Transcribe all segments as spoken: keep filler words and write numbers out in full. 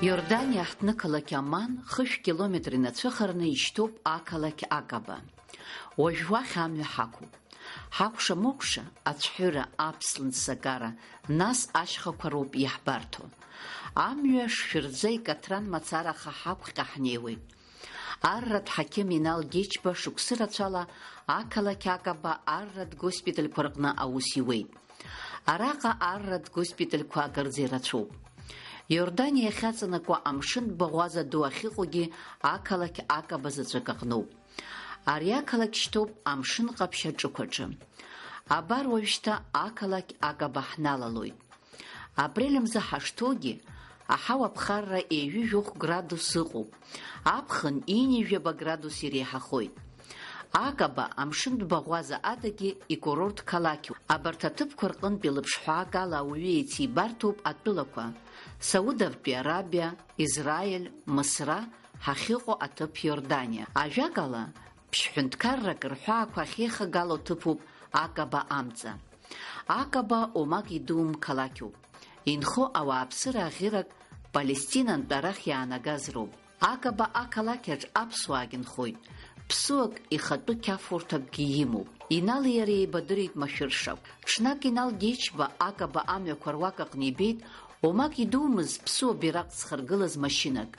Иорданиа ҳҭнықалақь Амман хышә километр инацәыхараны ишьҭоуп ақалақь Акаба. Уажә уахь амҩа ҳақәуп. Ҳакәша-мыкәша, ацәҳәыра, аԥслымӡ сакара, нас ашьхақәа роуп иаҳбарҭо. Амҩа шшәырӡа икаҭран мацараха ҳақәҟьа ҳнеиуеит. Арратә ҳақьым Инал Гечба шықәсы рацәала ақалақь Акаба арратә госпитальқәа рҟны аус иуеит. Араҟа арратә госпитальқәа акырӡа ирацәоуп. Иорданиа иахьаҵанакуа амшын баӷәаза ду ахьыҟоугьы ақалақь Акаба заҵәык аҟноуп. Ари ақалақь шьҭоуп амшын ҟаԥшь аҿықәаҿы. Абар уажәшьҭа ақалақь Акаба ҳналалоит. Апрель мза ҳашҭоугьы, аҳауа ԥхарра ҩажәи жәохә градус ыҟоуп, аԥхын ҩынҩажәаба градус иреиҳахоит. Акаба амшынтә баӷәаза адагьы икурорт қалақьуп. Абарҭ аҭыԥқәа рҟынтә илаԥшҳәаак ала ауаҩы еицибарҭоуп атәылақәа, Саудовтәи Арабиа, Израиль, Мысра, ҳахьыҟоу аҭыԥ Иорданиа. Ажәакала, ԥшь-ҳәынҭқаррак рҳәаақәа ахьеихагало ҭыԥуп Акаба амца. Акаба омак идуум қалақьуп. Инхо ауааԥсыра аӷьырак Палестинантә арахь иаанагаз роуп. Акаба ақалақьаҿ аԥсуаагьы нхоит. Ԥсуак ихатәы қьафурҭакгьы имоуп. Инали иареи еибадырит машәыршақә. Ҽнак Инал Гечба Акаба амҩақәа руак аҟны ибеит, омак идумыз ԥсуа бираҟ зхаргылаз машьынак.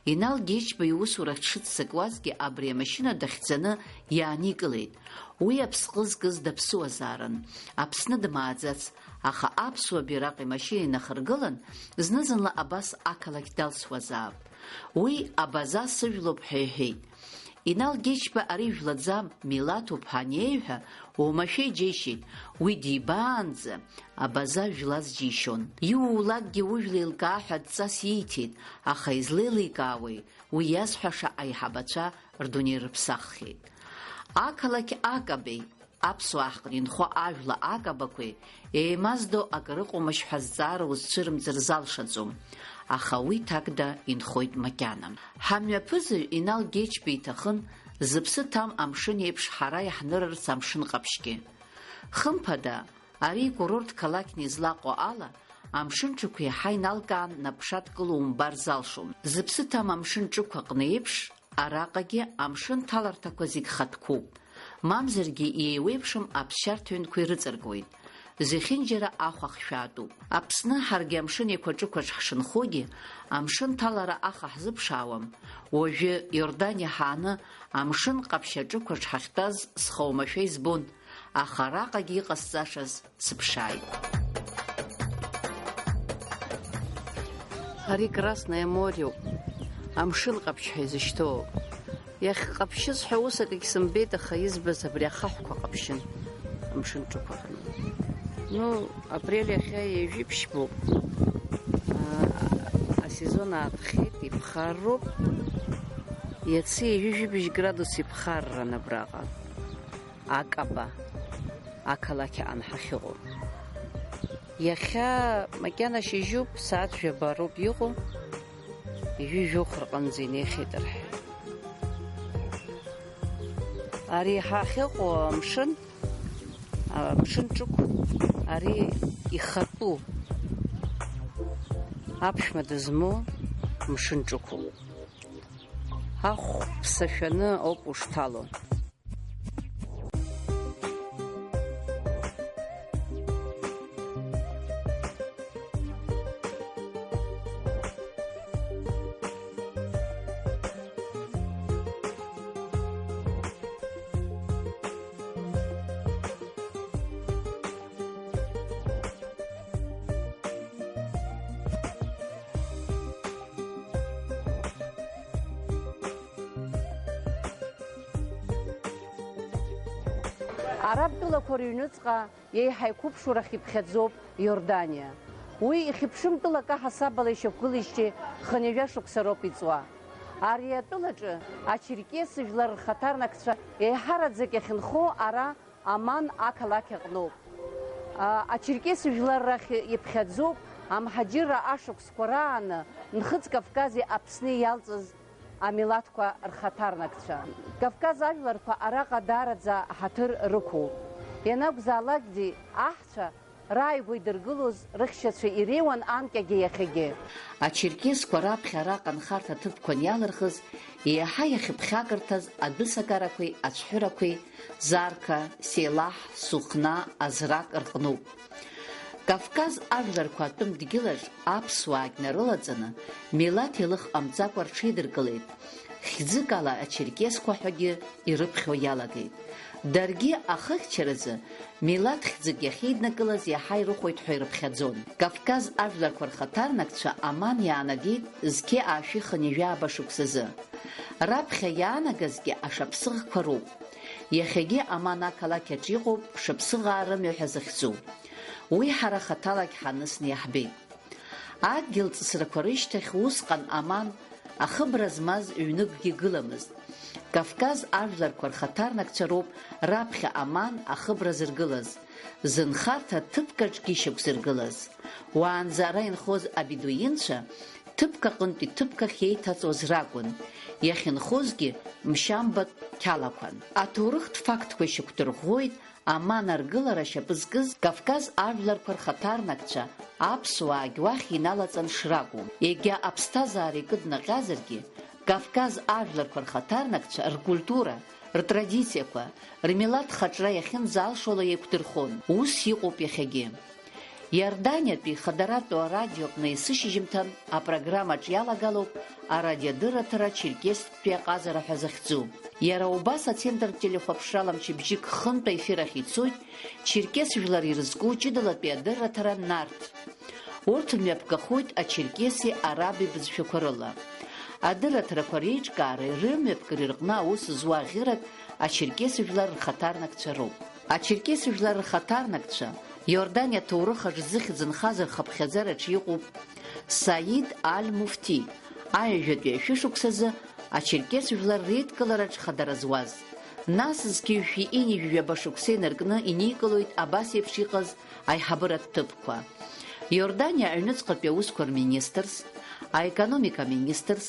Инал Гечба иусурахь дшыццакуазгьы абри амашьына дахьӡаны иааникылеит. Уи аԥсҟы зкыз даԥсуазаарын, Аԥсны дмааӡац, аха аԥсуа бираҟ имашьына инахыргылан, зны-зынла абас ақалақь далсуазаап. Уи абаза сыжәлоуп ҳәа иҳәеит. Инал Гечба ари жәлаӡам, милаҭуп ҳәа анеиҳәа, уамашәа иџьеишьеит, уи дибаанӡа абаза жәлаз џьишьон. Иуулакгьы ужәла еилкаа ҳәа дҵас ииҭеит, аха излеиликаауеи, уи иазҳәаша аиҳабацәа рдунеи рыԥсаххьеит. Ақалақь Акабеи аԥсуаа ҳҟны инхо ажәла Акабақәеи еимаздо акыр ыҟоумашь ҳәа зҵаара узцәырымҵыр залшаӡом, аха уи ҭакда инхоит макьана. Ҳамҩаԥызаҩ Инал Гечба иҭахын зыԥсы ҭам амшын еиԥш ҳара иаҳнырырц амшын ҟаԥшьгьы. Хымԥада, ари курорт қалақьны излаҟоу ала, амшын ҿықә еиҳа иналкаан наԥшат кылумбар залшом. Зыԥсы ҭам амшын ҿықә аҟны еиԥш, араҟагьы амшын ҭаларҭақәа зегь хатәқәоуп. Мамзаргьы иеиуеиԥшым аԥсшьарҭа ҩнқәа ирыҵаркуеит. Зехьынџьара ахә ахшәаатәуп. Аԥсны ҳаргьы амшын еиқәаҿықәаҿ ҳшынхогьы, амшын ҭалара аха ҳзыԥшаауам. Уажәы Иорданиа ҳааны амшын ҟаԥшь аҿықәаҿ ҳахьтәаз схы оумашәа избон, аха араҟагьы иҟасҵашаз сыԥшааит. Ари Красное мореуп, амшын ҟаԥшь ҳәа изышьҭоу. Иахьҟаԥшьыз ҳәа ус акгьы сымбеит, аха избаз абри ахаҳәқәа ҟаԥшьын, амшын ҿықәаҟны. Ну, апрель иахьа ҩажәи ԥшьбоуп. А, асезон аатхеит, иԥхарроуп. Иацы ҩажәи жәибжь градус иԥхарран абраҟа. Акаба ақалақь аҟны ҳахьыҟоу. Иахьа макьана шьыжьуп, сааҭ жәаба роуп иҟоу, ҩажәи жәохә рҟынӡа инеихьеит рҳәеит. Ари ҳахьыҟоу амшын, амшын ҿықә, ари ихатәу аԥшәма дызмоу мшын ҿықәуп. Ахә ԥсашәаны ауп ушҭало. Араб тәылақәа рыҩныҵҟа еиҳа иқәыԥшу рахь иԥхьаӡоуп Иорданиа. Уи ихьыԥшым тәылак аҳасабала ишьақәгылеижьҭеи хынҩажәа шықәса роуп иҵуа. Ари атәылаҿы ачерқьес жәлар рхаҭарнакцәа еиҳараӡак иахьынхо ара Аман ақалақь аҟноуп. А, ачерқьес жәлар рахь иԥхьаӡоуп амҳаџьырра ашықәсқәа рааны Нхыҵ Кавкази Аԥсни иалҵыз амилаҭқәа рхаҭарнакцәа. Кавказ ажәларқәа араҟа даараӡа ҳаҭыр рықәуп. Ианакәзаалакгьы аҳцәа Рааигәа идыргылоз рыхьчацәа иреиуан анкьагьы иахьагьы. Ачерқьесқәа раԥхьа араҟа нхарҭа ҭыԥқәан иалырхыз, еиҳа иахьыԥхьакырҭаз адәысагарақәеи ацәҳәырақәеи, Зарқа, Сеилаҳ, Сухна, Азрак рҟнуп. Кавказ ажәларқәа атәым дгьылаҿ аԥсуаагь нарылаҵаны, милаҭ еилых ҟамҵакәа рҽеидыркылеит. Хьӡык ала ачерқьесқәа ҳәагьы ирыԥхьо иалагеит. Даргьы ахыхьчаразы милаҭ хьӡык иахьеиднакылаз иаҳа ирыхәоит ҳәа ирыԥхьаӡон. Кавказ ажәларқәа рхаҭарнакцәа аман иаанагеит зқьи аашәи хынҩажәи жәаба шықәсазы. Раԥхьа иаанагазгьы ашаԥсыӷқәа роуп. Иахьагьы аман ақалақь аҿы иҟоуп шаԥсыӷаа рымҩа ҳәа захьӡу. Уи ҳара хаҭалак ҳанысны иаҳбеит. Адгьыл ҵысрақәа рышьҭахь усҟан аман ахыбра змаз ҩныкгьы гыламызт. Кавказ ажәларқәа рхаҭарнакцәа роуп раԥхьа аман ахыбра зыргылаз, зынхарҭа ҭыԥк аҿгьы шьақәзыргылаз. Уаанӡа ара инхоз абедуинцәа ҭыԥк аҟынтәи ҭыԥк ахь еиҭаҵуаз ракәын, иахьынхозгьы мшьамбатә қьалақәан. Аҭоурыхтә фактқәа ишьақәдырӷәӷәоит, аман аргылара шьапы зкыз Кавказ ажәларқәа рхаҭарнакцәа аԥсуаагь уахь иналаҵан шракәу. Егьа аԥсҭазаара икыднаҟьазаргьы, Кавказ ажәларқәа рхаҭарнакцәа ркультура, ртрадициақәа, рмилаҭ хаҿра иахьынӡалшола еиқәдырхон. Ус иҟоуп иахьагьы. Иорданиатәи хадаратәу арадио аҟны есышьыжьымҭан апрограммаҿ иалагалоуп арадиодырраҭара Черкесктәи аҟазара ҳәа захьӡу. Иара убас ацентртә телехәаԥшрала мчыбжьык хынтә аефир ахь ицоит Черкес жәлар ирызку ҷыдалатәи адырраҭара Нарҭ. Урҭ мҩаԥгахоит ачеркеси араби бызшәақәа рыла. Адырраҭарақәа реиҿкаареи рымҩаԥгареи рҟны аус зуа ӷьырак ачеркес жәлар рхаҭарнакцәа роуп. Ачеркес жәлар рхаҭарнакцәа Иорданиа аҭоурых аҿы зыхьӡ нхаз рхыԥхьаӡараҿы иҟоуп Саид Аль-Муфти, аҩажәатәи ашәышықәсазы ачеркес жәлар реидкылараҿ хадара зуаз. Нас зқьи жәшәи ҩынҩажәи жәаба шықәса инаркны иникылоит абас еиԥш иҟаз аиҳабыратә ҭыԥқәа. Иорданиа аҩныҵҟатәи аусқәа рминистрс, аекономика министрс,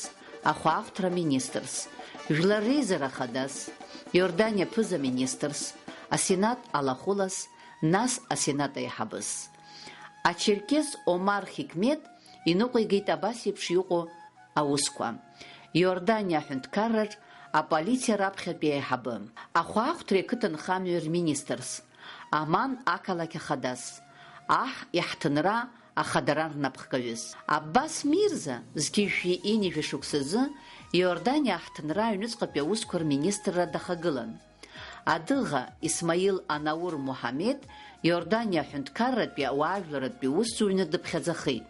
ахәаахәҭра министрс, жәлар реизара хадас, Иорданиа ԥыза-министрс, асенат алахәылас, нас асенат аиҳабыс. Ачеркес Омар Хикмет иныҟәигеит абас еиԥш иҟоу аусқәа. Иорданиа аҳәынҭқарраҿ аполициа раԥхьатәи аиҳабы, ахәаахәҭреи ақыҭанхамҩеи рминистрс, Аман ақалақь ахадас, аҳ иаҳҭынра ахадара рнапхгаҩыс. Аббас Мирза, зқьи жәшәи ҩынҩажәи шықәсазы Иорданиа аҳҭынра аҩныҵҟатәи аусқәа рминистрра дахагылан. Адыӷа Исмаил Анаур Муҳамед Иорданиа аҳәынҭқарратәи ауаажәларратәи усзуҩны дыԥхьаӡахеит.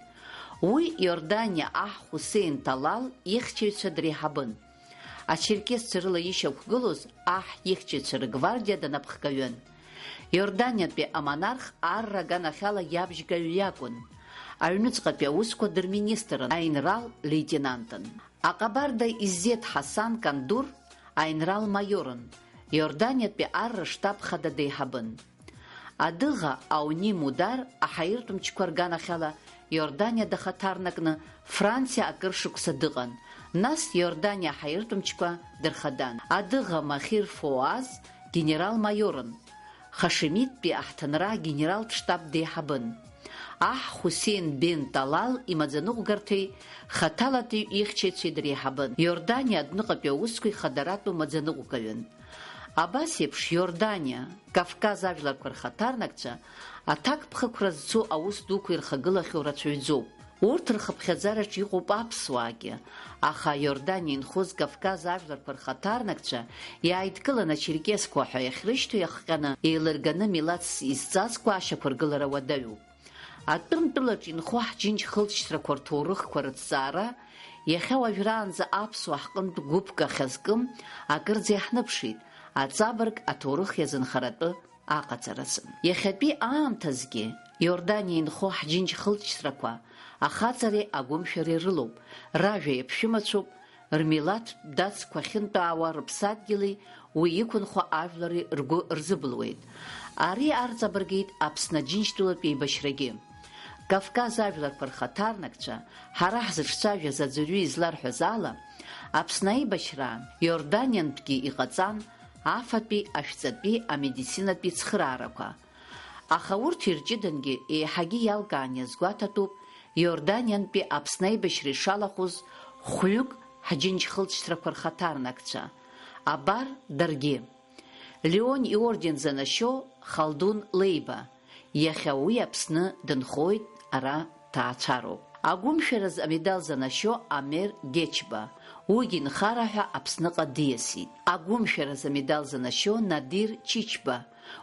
Уи Иорданиа аҳ Хусеин Талал ихьчаҩцәа дреиҳабын. Ачеркесцәа рыла ишьақәгылоз аҳ ихьчаҩцәа ргвардиа данаԥхгаҩын. Иорданиатәи амонарх арра аганахьала иабжьгаҩ иакәын. Аҩныҵҟатәи аусқәа дырминистрын, аинрал леитенантын. Аҟабарда Иззеҭ Ҳасан Кандур аинрал маиорын, Иорданиатәи арра штаб хада деиҳабын. Адыӷа Ауни Мудар аҳаиртә мчқәа рганахьала Иорданиа дахаҭарнакны Франциа акыр шықәса дыҟан, нас Иорданиа аҳаиртә мчқәа дырхадан. Адыӷа Махир Фоаз генерал-маиорын, Хашемиттәи аҳҭынра агенералтә штаб деиҳабын. Аҳ Хусеин бен Талал имаӡаныҟәгарҭеи хаҭалатәи ихьчаҩцәеи дреиҳабын. Иорданиа адәныҟатәи аусқәеи хадаратәу маӡаныҟәгаҩын. Абас еиԥш, Иорданиа, Кавказ ажәларқәа рхаҭарнакцәа аҭакԥхықәра зцу аус дуқәа ирхагылахьоу рацәаҩӡоуп. Урҭ рхыԥхьаӡараҿ иҟоуп аԥсуаагьы, аха Иорданиа инхоз Кавказ ажәларқәа рхаҭарнакцәа иааидкыланы ачеркесқәа ҳәа иахьрышьҭоу иахҟьаны, еилырганы милаҭс изҵазкуа ашьақәыргылара уадаҩуп. Атәым тәылаҿ инхо ҳџьынџь хылҵшьҭрақәа рҭоурыхқәа рыҭҵаара иахьа уажәраанӡа аԥсуаа ҳҟынтә гәыԥк ахьазкым акырӡа иаҳныԥшит, аҵабырг аҭоурых иазынхаратәы аҟаҵаразы. Иахьатәи аамҭазгьы Иорданиа инхо ҳџьынџь хылҵшьҭрақәа ахаҵареи агәымшәареи рылоуп, ражәа иаԥшәымацәоуп, рмилаҭтә дацқәа ахьынтәаауа рыԥсадгьыли уи иқәынхо ажәлари ргәы рзыбылуеит. Ари арҵабыргит Аԥсны Аџьынџьтәылатә еибашьрагьы. Кавказ ажәларқәа рхаҭарнакцәа, ҳара ҳзыҿцәажәаз аӡәырҩы изларҳәаз ала, Аԥсны аибашьраан Иорданиантәгьы иҟаҵан афатәи, ашәҵатәи, амедицинатәи цхыраарақәа. Аха урҭ ирҷыдангьы еиҳагьы иалкаан иазгәаҭатәуп Иорданиантәи Аԥсны аибашьра ишалахәыз хәҩык ҳџьынџьхылҵшьҭрақәа рхаҭарнакцәа, абар даргьы. Леон иорден занашьо Халдун Леиба, иахьа уи Аԥсны дынхоит, ара дҭаацәароуп. Агәымшәараз амедал занашьо Амер Гечба, уигьы нхара ҳәа Аԥсныҟа диасит. Агәымшәараз амедал занашьо Надир Чичба,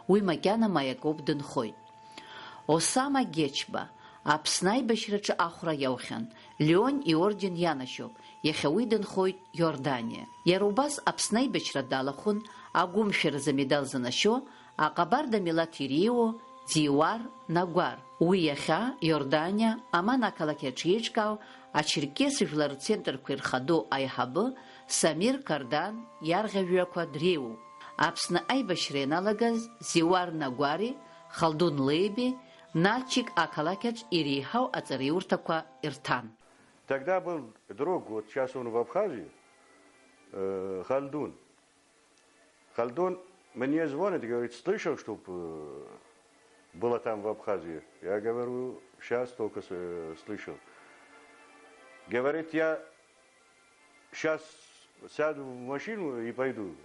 уи макьана Маиакоуп дынхоит. Осама Гечба, Аԥсны аибашьраҿы ахәра иаухьан, Леон иорден ианашьоуп, иахьа уи дынхоит Иорданиа. Иара убас Аԥсны аибашьра далахәын, агәымшәараз амедал занашьо, аҟабарда милаҭ иреиуоу Диуар Нагәар. Уи иахьа Иорданиа, Аман ақалақь аҿы еиҿкаау ачерқьес жәлар рцентрқәа ирхадоу аиҳабы Самир Кардан иарӷьажәҩақәа дреиуоуп. Аԥсны аибашьра ианалагаз Зиуар Нагәари Халдун Леиби Нальчик ақалақь аҿы иреиҳау аҵараиурҭақәа ирҭан. Тогда был друг, вот сейчас он в Абхазии, э, Халдун. Халдун мне звонит, говорит: «Слышал, чтоб, э, было там в Абхазии?» Я говорю: «Сейчас только с-, э, слышал». Говорит: «Я сейчас сяду в машину и пойду».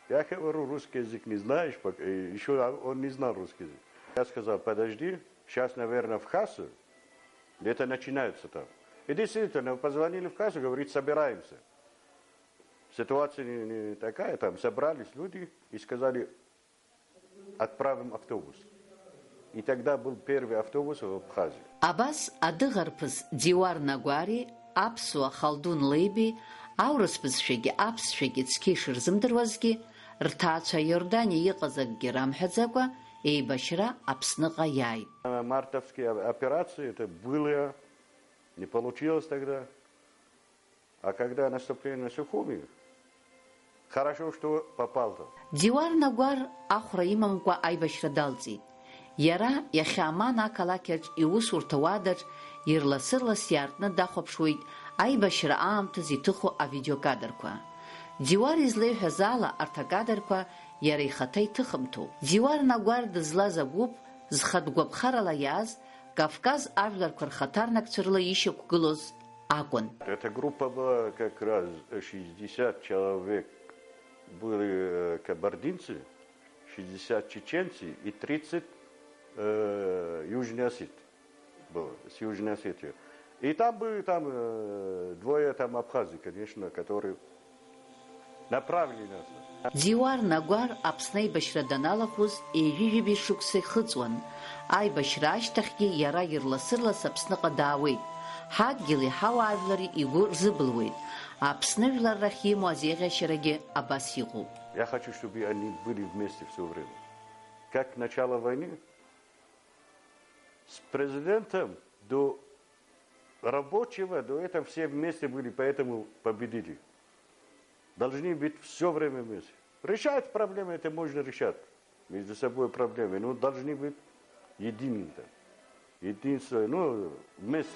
Я говорю: «Русский язык не знаешь?» Пока, э, ещё он не знал русский язык. Я сказал: «Подожди, сейчас, наверное, в Хасу где-то начинаются там». И действительно, позвонили в Хасу, говорит: «Собираемся». Ситуация не, не такая, там собрались люди и сказали: «Отправим автобус». И тогда был первый автобус в Абхазию. Абас адыӷа арԥыс Диуар Нагәари аԥсуа Халдун Леиби аурыс бызшәагьы аԥсшәагьы цқьа ишырзымдыруазгьы, рҭаацәа Иорданиа иҟаз акгьы рамҳәаӡакәа, еибашьра Аԥсныҟа иааит. Мартовские операции, это было, не получилось тогда. А когда наступление на Сухуми, хорошо, что попал-то. Диуар Нагәар ахәра имамкәа аибашьра далҵит. Иара иахьа Аман ақалақьаҿ иусурҭа уадаҿ ирласырлас иаартны дахәаԥшуеит аибашьра аамҭазы иҭыху авидеокадрқәа. Диуар излеиҳәаз ала, арҭ акадрқәа иара ихаҭа иҭыхымҭоуп. Диуар Нагәар дызлаз агәыԥ зхатә гәаԥхарала иааз Кавказ ажәларқәа рхаҭарнакцәа рыла ишьақәгылоз акәын. Эта группа была как раз шестьдесят человек, были, э, кабардинцы, шестьдесят чеченцы и тридцать, э, южный осет было, с Южной Осетии. И там были, там, э, двое там абхазы, конечно, которые направлены на нас. Диуар Нагәар Аԥсны аибашьра даналахәыз ҩажәи жәибжь шықәса ихыҵуан. Аибашьра ашьҭахьгьы иара ирласырлас Аԥсныҟа даауеит. Ҳадгьыли ҳауаажәлари игәы рзыбылуеит. Аԥсны жәлар рахь имоу азеиӷьашьарагьы абас иҟоуп. Я хочу, чтобы они были вместе всё время. Как начало войны, с президентом до рабочего, до этого все вместе были, поэтому победили. Должны быть всё время вместе. Решать проблемы, это можно решать. Между собой проблемы, но должны быть едины там. Единство, ну, вместе.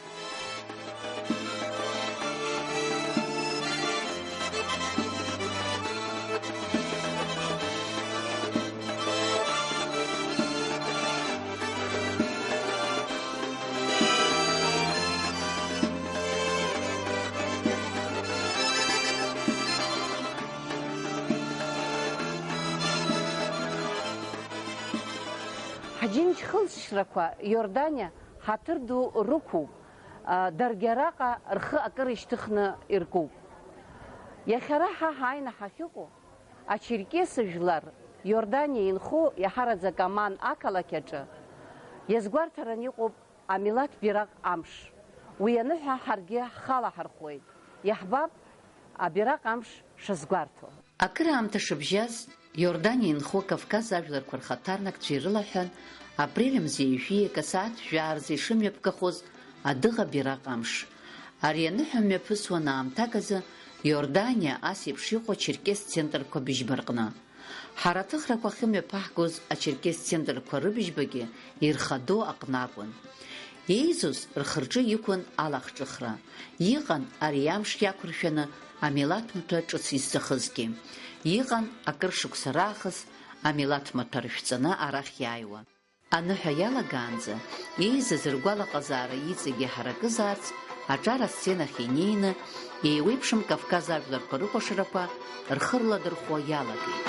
Ҳџьынџьхылҵшьрақәа Иорданиа ҳаҭыр ду рықәуп, а, даргьы араҟа рхы акыр ишьҭыхны иркуп. Иахьа ара ҳа ҳааины ҳахьыҟоу, ачерқьес жәлар Иорданиа инхо иаҳараӡак Аман ақалақь аҿы иазгәарҭаран иҟоуп амилаҭ бираҟ амш. Уи аныҳәа ҳаргьы ҳхала ҳархәуеит, иаҳбап абираҟ амш шазгәарҭо. Акыраамҭа шыбжьаз, Иорданиа инхо Кавказ ажәларқәа рхаҭарнакцәа ирылаҳәан, апрель мза ҩажәи акы асааҭ жәаа рзы ишымҩаԥгахоз адыӷа бираҟ амш. Ари аныҳәа мҩаԥысуан аамҭак азы Иорданиа ас еиԥш иҟоу ачерқьес центрқәа быжьба рҟны. Ҳара аҭыхрақәа ахьымҩаԥаҳгоз ачерқьес центрқәа рыбыжьбагьы ирхадоу аҟны акәын. Еизоз рхы-рҿы иқәын алахҿыхра. Иҟан ари амш иақәыршәаны амилаҭ маҭәа ҿыц изҭахызгьы. Иҟан акыр шықәса раахыс амилаҭ маҭәа рышәҵаны арахь иааиуа. Аныҳәа иалагаанӡа, еизаз ргәалаҟазаара иҵегьы ҳаракызаарц, аҿар асценахь инеины, еиуеиԥшым Кавказ ажәларқәа рыкәашарақәа рхы рладырхәо иалагеит.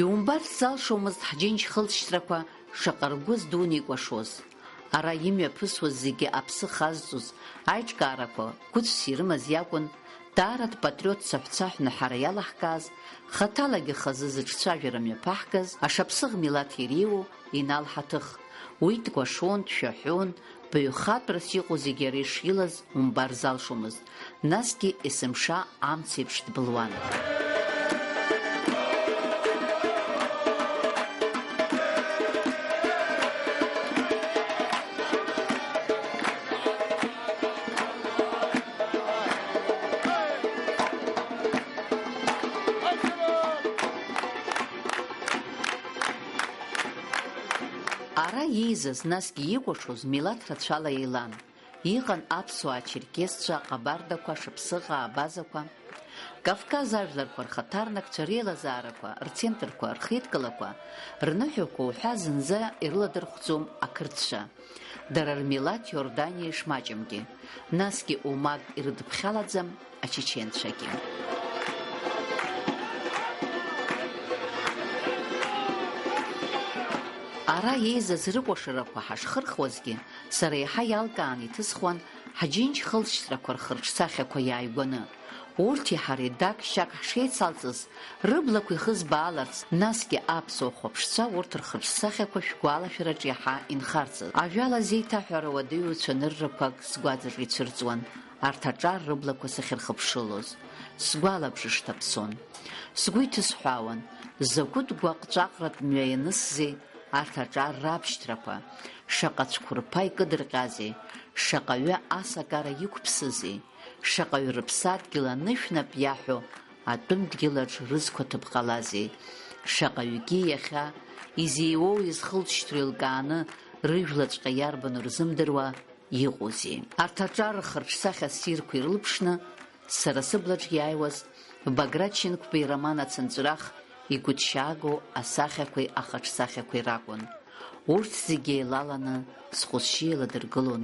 Иумбарц залшомызт ҳџьынџь хылҵшьҭрақәа шаҟа ргәы здуны икәашоз. Ара имҩаԥысуаз зегьы аԥсы хазҵоз аиҿкаарақәа гәыцәс ирымаз иакәын, даараӡа патриот цаҳәцаҳәны ҳара иалаҳкааз, хаҭалагьы хазы зыҿцәажәара мҩаԥаҳгаз, ашаԥсыӷ милаҭ иреиуоу Инал ҳаҭых. Уи дкәашон, дшәаҳәон, баҩхатәрас иҟоу зегьы иара ишилаз умбар залшомызт, насгьы есымша амцеиԥш дбылуан. Ара иеизаз, насгьы икәашоз милаҭ рацәала еилан. Иҟан аԥсуаа, ачерқьесцәа, аҟабардақәа, шаԥсыӷаа, абазақәа. Кавказ ажәларқәа рхаҭарнакцәа реилазаарақәа, рцентрқәа, рхеидкылақәа, рныҳәақәа уҳәа зынӡа ирыладырхәӡом ақырҭцәа. Дара рмилаҭ Иорданиа ишмаҷымгьы, насгьы умак ирыдыԥхьалаӡам ачеченцәагьы. Ара еизаз рыкәашарақәа ҳашхырхуазгьы, сара еиҳа иалкааны иҭысхуан ҳџьынџь хылҵшьҭрақәа рхырҿсахьақәа иааигәаны. Урҭи ҳареи дак-шьак ҳшеицалҵыз, рыблақәа ихызбааларц, насгьы аԥсуа хәаԥшцәа урҭ рхырҿсахьақәа шәгәалашәараҿ иаҳа инхарцаз. Ажәала зеиҭаҳәара уадаҩу цәаныррақәак сгәаҵаҿ ицәырҵуан, арҭ аҿар рыблақәа сахьырхыԥшылоз. Сгәалабжа шҭаԥсон. Сгәы иҭысҳәаауан, закәытә гәаҟ-ҵәаҟратә мҩа ианысзеи арҭ аҿар рабшьҭрақәа, шаҟа цәқәырԥа икыдырҟьазеи, шаҟаҩы асакара иқәԥсызеи, шаҟаҩы рыԥсадгьыл анышәнап иаҳәо атәым дгьылаҿ рызқәа ҭыԥҟалазеи, шаҟаҩгьы иахьа изеиуоу изхылҵшьҭроу еилкааны рыжәлаҵәҟьа иарбану рзымдыруа иҟоузеи? Арҭ аҿар рхырҿсахьа ссирқәа ирылԥшны, сара сыблаҿ иааиуаз Баграт Шьынқәба ироман ацынҵәрах игәыҭшьаагоу асахьақәеи ахаҿсахьақәеи ракәын. Урҭ зегьы еилаланы сҟәышшьы еиладыргылон,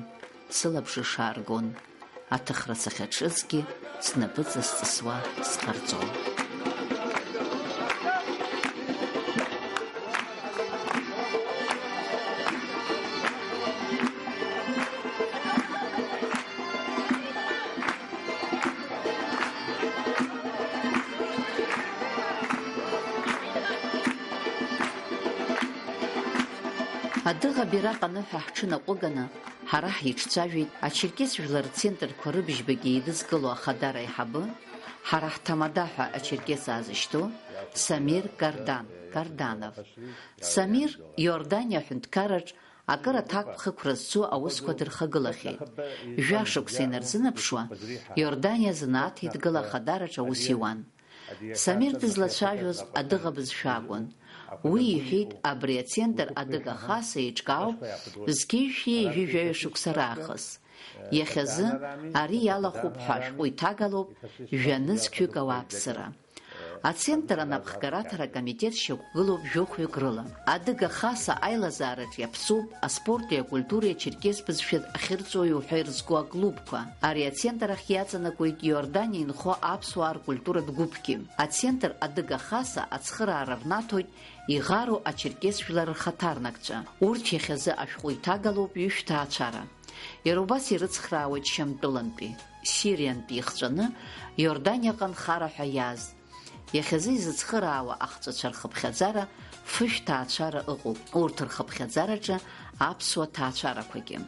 сылабжыш ааргон. Аҭыхра сахьаҿызгьы снапы ҵыс-ҵысуа сҟарҵон. Адыӷа бираҟ аныҳәа ҳҽынаҟәыганы, ҳара ҳиҿцәажәеит ачерқьес жәлар рцентрқәа рыбжьбагьы еидызкыло ахадара аиҳабы, ҳара ҳҭамада ҳәа ачерқьес аазышьҭоу Самир Кардан, Карданов. Самир Иорданиа аҳәынҭқарраҿ акыр аҭакԥхықәра зцу аусқәа дырхагылахьеит. Жәашықәса инарзынаԥшуа, Иорданиа азанааҭ еидгыла ахадараҿ аус иуан. Самир дызлацәажәоз адыӷа бызшәа акәын. Уи иҳәеит, абри ацентр адыга хаса еиҿкаауп зқьи жәшәи ҩажәи жәаҩа шықәса раахыс. Иахьазы ари иалахәуп ҳәа ашәҟәы иҭагалоуп жәа-нызқьҩык ауааԥсыра. Ацентр анапхгараҭара акомитет шьақәгылоуп жәохәҩык рыла. Адыга хаса аилазаараҿ иаԥсоуп аспорти акультуреи ачерқьес бызшәа ахьырҵои уҳәа ирызку аклубқәа. Ари ацентр ахь иаҵанакуеит Иорданиа инхо аԥсуаа ркультуратә гәыԥгьы. Ацентр Адыга хаса ацхыраара рнаҭоит иӷароу ачерқьес жәлар рхаҭарнакцәа. Урҭ иахьазы ашәҟәы иҭагалоуп ҩышә ҭаацәара. Иара убас ирыцхраауеит Шьамтәылантәи, Сириантәи ихҵәаны Иорданиаҟа нхара ҳәа иааз. Иахьазы изыцхыраауа ахҵәацәа рхыԥхьаӡара фышә ҭаацәара ыҟоуп, урҭ рхыԥхьаӡараҿы аԥсуа ҭаацәарақәагьы.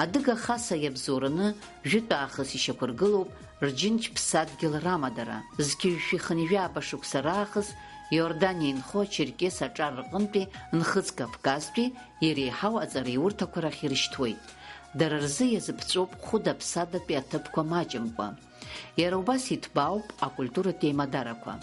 Адыга хаса иабзоураны жәытә аахыс ишьақәыргылоуп рџьынџь ԥсадгьыл рамадара. Зқьи жәшәи хынҩажәи ааба шықәса раахыс Иорданиа инхо ачерқьес аҿар рҟынтәи Нхыҵ Кавказтәи иреиҳау аҵараиурҭақәа рахь ирышьҭуеит. дара рзы иазыԥҵәоуп хәыда-ԥсадатәи аҭыԥқәа маҷымкәа. Иара убас иҭбаауп акультуратә еимадарақәа.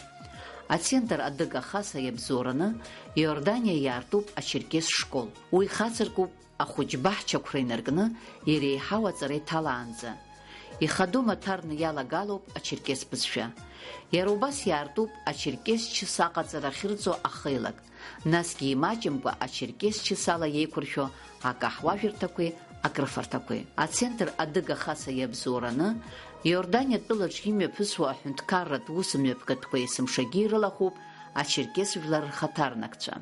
Ацентр Адыга Хаса иабзоураны Иорданиа иаартуп ачерқьес школ. Уи ихацыркуп ахәыҷ баҳчақәра инаркны иреиҳау аҵара иҭалаанӡа. Ихадоу маҭарны иалагалоуп ачерқьес бызшәа. Иара убас иаартуп ачерқьес чыс аҟаҵара ахьырҵо ахеилак, насгьы имаҷымкәа ачерқьес чыс ала иеиқәыршәо акаҳуажәырҭақәеи акрыфарҭақәеи. Ацентр Адыга Хаса иабзоураны Иорданиа тәылаҿ имҩаԥысуа аҳәынҭқарратә ус мҩаԥгатәқәа есымшагьы ирылахәуп ачерқьес жәлар рхаҭарнакцәа.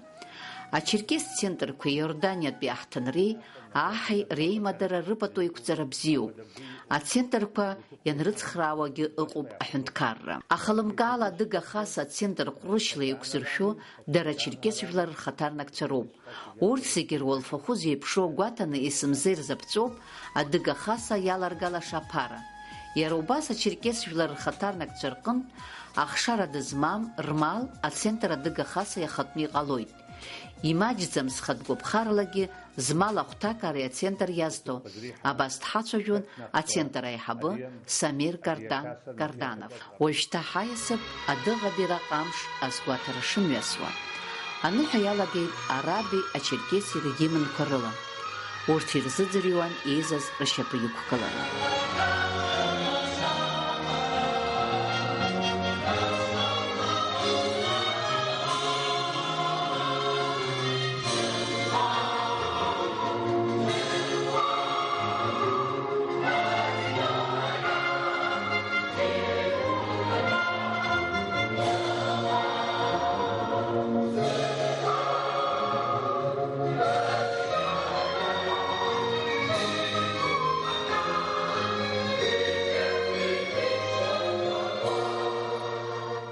Ачерқьес центрқәеи Иорданиатәи аҳҭынреи аҳи реимадара рыпату еиқәҵара бзиоуп. Ацентрқәа ианрыцхраауагьы ыҟоуп аҳәынҭқарра. Аха лымкаала Адыга Хаса ацентр ҟәрышьла еиқәзыршәо дара ачерқьес жәлар рхаҭарнакцәа роуп. Урҭ зегьы руалфахәы зеиԥшроу гәаҭаны есымза ирзаԥҵәоуп Адыга Хаса иаларгалаша аԥара. Иара убас ачерқьес жәлар рхаҭарнакцәа рҟынтә ахшара дызмам рмал ацентр Адыга Хаса иахатәны иҟалоит. Имаҷӡам зхатә гәаԥхаралагьы змал ахәҭак ари ацентр иазҭо, абас дҳацәажәон ацентр аиҳабы Самир Кардан Карданов. Уажәшьҭа ҳаиасып адыӷабираҟ амш азгәаҭара шымҩасуа. Аныҳәа иалагеит араби ачерқьеси ргимнқәа рыла. Урҭ ирзыӡырҩуан еизаз ршьапы иқәгыланы.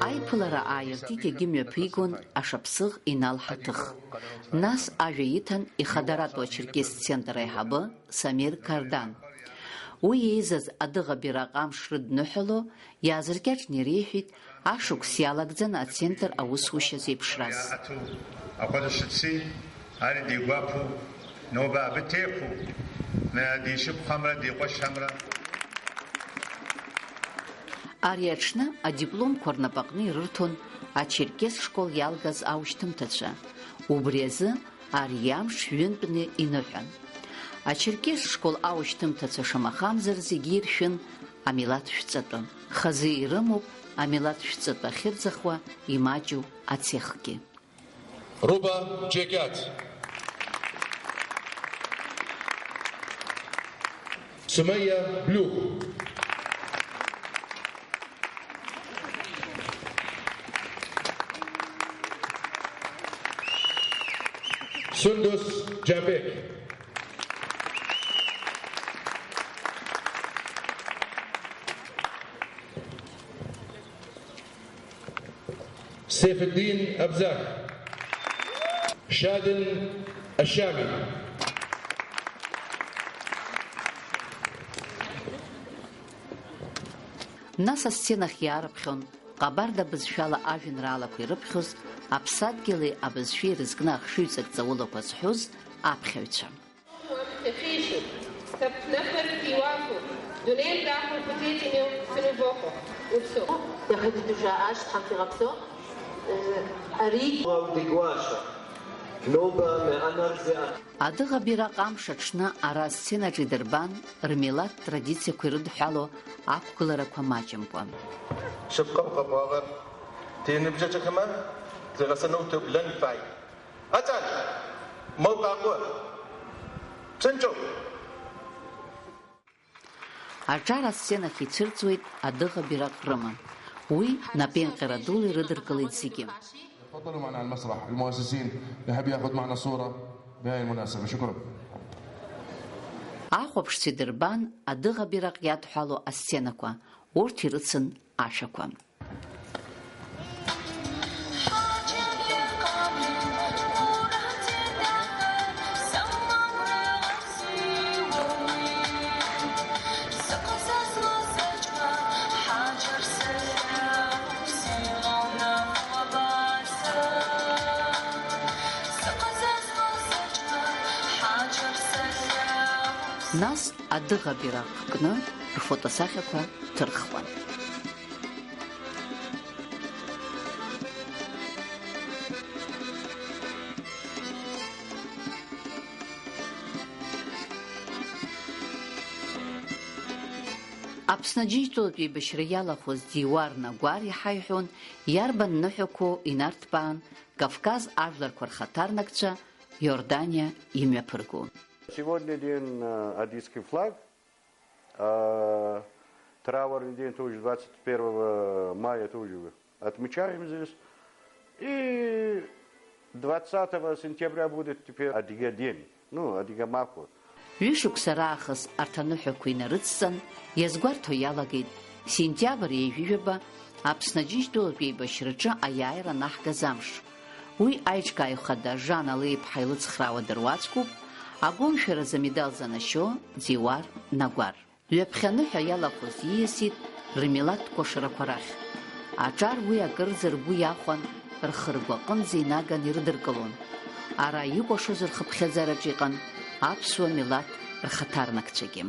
Аиԥылара ааиртит, егьи мҩаԥигон Ашаԥсыӷ Инал Ҳаҭых. Нас ажәа иҭан ихадаратәу ачерқьес центр аиҳабы Самир Кардан. Уи еизаз адыӷабираҟ амш рыдныҳәало, иаазыркьаҿны иреиҳәеит ашықәс иалагӡан ацентр аусушьа зеиԥшраз. Ари дигәаԥу, ноба абы теху, ме дишьып хамра, диҟәаш хамра. Ари аҽны адипломқәа рнапаҟны ирырҭон ачерқьес школ иалгаз аушьҭымҭацәа. Убри азы ари амш ҩынтәны иныҳәан. Ачерқьес школ аушьҭымҭацәа шамахамзар зегьы иршәын амилаҭ шәҵатәы. Хазы ирымоуп амилаҭ шәҵатәы ахьырӡахуа имаҷу ацехгьы. Руба Џьекьаҭ. Сумеиа Блюх. Сундус Џьабек. Сефеддин Абзах. Шадин Ашами. Нас асценахь иаарԥхьон ҟабарда бызшәала ажәеинраалақәа ирыԥхьоз, аԥсадгьыли абызшәеи ирызкны ахшыҩҵак ҵаулақәа зҳәоз аԥхьаҩцәа. Иахьеишьу, сҭаԥнықәар иуаку, дунеи даҳәа хәыҷеиҵамҩоу сынубоку, уԥсу. Иахьа дыдужа ашьҭахь иҟаԥҵо, э, ари. Уа удигуаша, ноба ме анарзе. Адыӷабираҟ амш аҽны ара асценаҿ идырбан рмилаҭ традициақәа ирыдҳәало ақәгыларақәа маҷымкәа. Шьапҟа уҟаҟәаҟар, ҭеныбжьаҿахьама, зыҟасануҭык лынфаи. Аҵан! Мауҟаҟәы! Ԥсынҵәоуп! Аҿар асценахь ицәырҵуеит адыӷабираҟ рыма. Уи напеинҟьара дула ирыдыркылеит зегьы. تفضلوا معنا على المسرح، المؤسسين، نحب ياخذ معنا صورة بهاي المناسبة. شكرا. Ахәаԥшцәа идырбан адыӷабираҟ иадҳәало асценақәа, урҭ ирыцын ашәақәа. Нас адыӷа бираҟ кны рфотосахьақәа ҭырхуан. Аԥсны Аџьынџьтәылатә еибашьра иалахәыз Диуар Нагәар иҳаиҳәон, иарбан ныҳәақәоу инарҭбаан Кавказ ажәларқәа рхаҭарнакцәа Иорданиа имҩаԥырго. Сегодня день, э, адыгский флаг, а, траурный день тоже, двадцать первого мая тоже отмечаем здесь. И двадцатого сентября будет теперь Адыгэ день, ну, Адыгэ махо. Ҩышықәса раахыс арҭ аныҳәақәа инарыцҵан, иазгәарҭо иалагеит, сентиабр ҩажәижәаба Аԥсны Аџьынџьтәылатә еибашьраҿы аиааира анаҳгаз амш. Уи аиҿкааҩ хада Жан Алиԥҳа илыцхраауа дыруаӡәкуп, агәымшәаразы амедал занашьо Диуар Нагәар. Ҩаԥхьа аныҳәа иалахәыз ииасит рмилаҭ кәашарақәа рахь. Аҿар уи акырӡа ргәы иахәан, рхы ргәаҟынӡа инаган ирыдыркылон. Ара икәашоз рхыԥхьаӡараҿ иҟан аԥсуа милаҭ рхаҭарнакцәагьы.